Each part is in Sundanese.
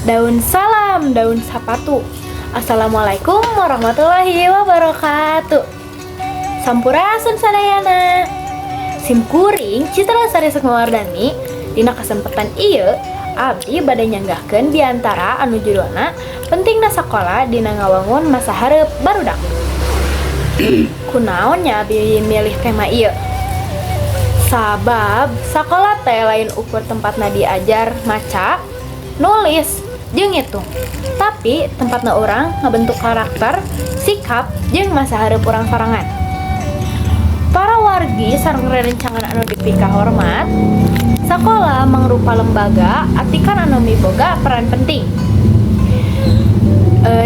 Daun salam, daun sapatu. Assalamualaikum warahmatullahi wabarakatuh. Sampurasun sadayana. Sim kuring Citra Sari Sukmawardani. Dina kesempatan ieu abdi bade nyanggahkeun biantara anu judulna pentingna sakola dina ngawangun masa hareup barudak. Kunaon nya abdi milih tema ieu? Sabab sakola teh lain ukur tempatna diajar maca, nulis, jeung ngitung. Tapi tempatna urang ngabentuk karakter, sikap, jeung masa hareup urang sorangan. Para wargi sareng rerencangan anu dipikahormat, sakola mangrupa lembaga atikan anu miboga peran penting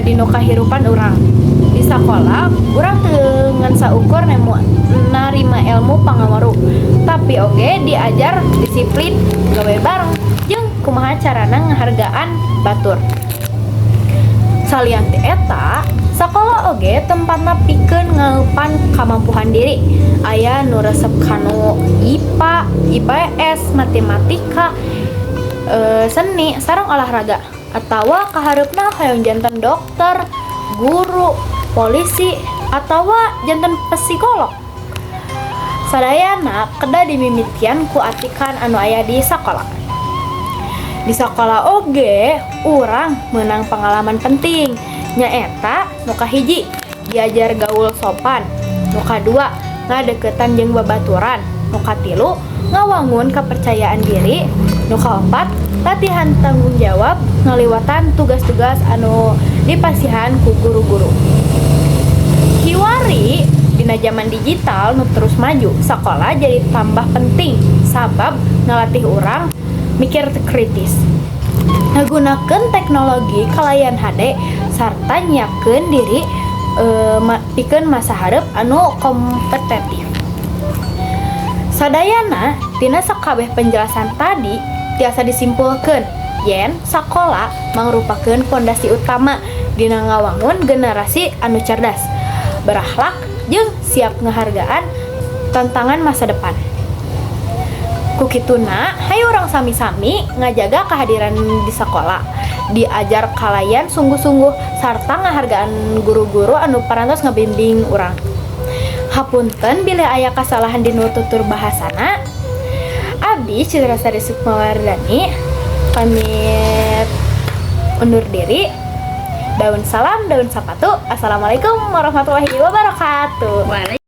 dina kahirupan urang. Di sakola, urang teu ngan saukur nemu narima ilmu pangaweruh, tapi oge diajar disiplin, gawe bareng, jeung kumaha carana ngahargaan batur. Salian ti eta, sakola oge tempatna pikeun ngeupan kamampuhan diri. Aya nu resep kanu IPA, IPS, matematika, seni, sareng olahraga. Atawa kahareupna hoyong janten dokter, guru, polisi, atawa janten psikolog. Sadayana kedah dimimitian ku atikan anu aya di sakola. Di sakola oge urang meunang pengalaman penting, nyaeta nu kahiji diajar gaul sopan, nu kadua ngadeukeutan jeung babaturan, nu katilu ngawangun kepercayaan diri, nu kaopat latihan tanggung jawab ngaliwatan tugas-tugas anu dipasihan ku guru-guru. Kiwari dina zaman digital nu terus maju, sakola jadi tambah penting sabab ngalatih urang mikir kritis, ngagunakeun teknologi kalayan hade, sarta nyiapkeun diri pikeun masa hareup anu kompetitif. Sadayana tina sakabeh penjelasan tadi tiasa disimpulkeun yen sakola mangrupakeun pondasi utama dina ngawangun generasi anu cerdas, berakhlak, jeung siap ngahargaan tantangan masa depan. Ku kituna, hayu urang sami-sami ngajaga kehadiran di sekolah, diajar kalayan sungguh-sungguh sarta ngahargaan guru-guru anu parantos ngabimbing urang. Hapunten bilih aya kasalahan dina tutur bahasana. Abdi Citra Sari Sukmawardani pamit undur diri. Daun salam, daun sapatu. Assalamualaikum warahmatullahi wabarakatuh. Waalaikumsalam.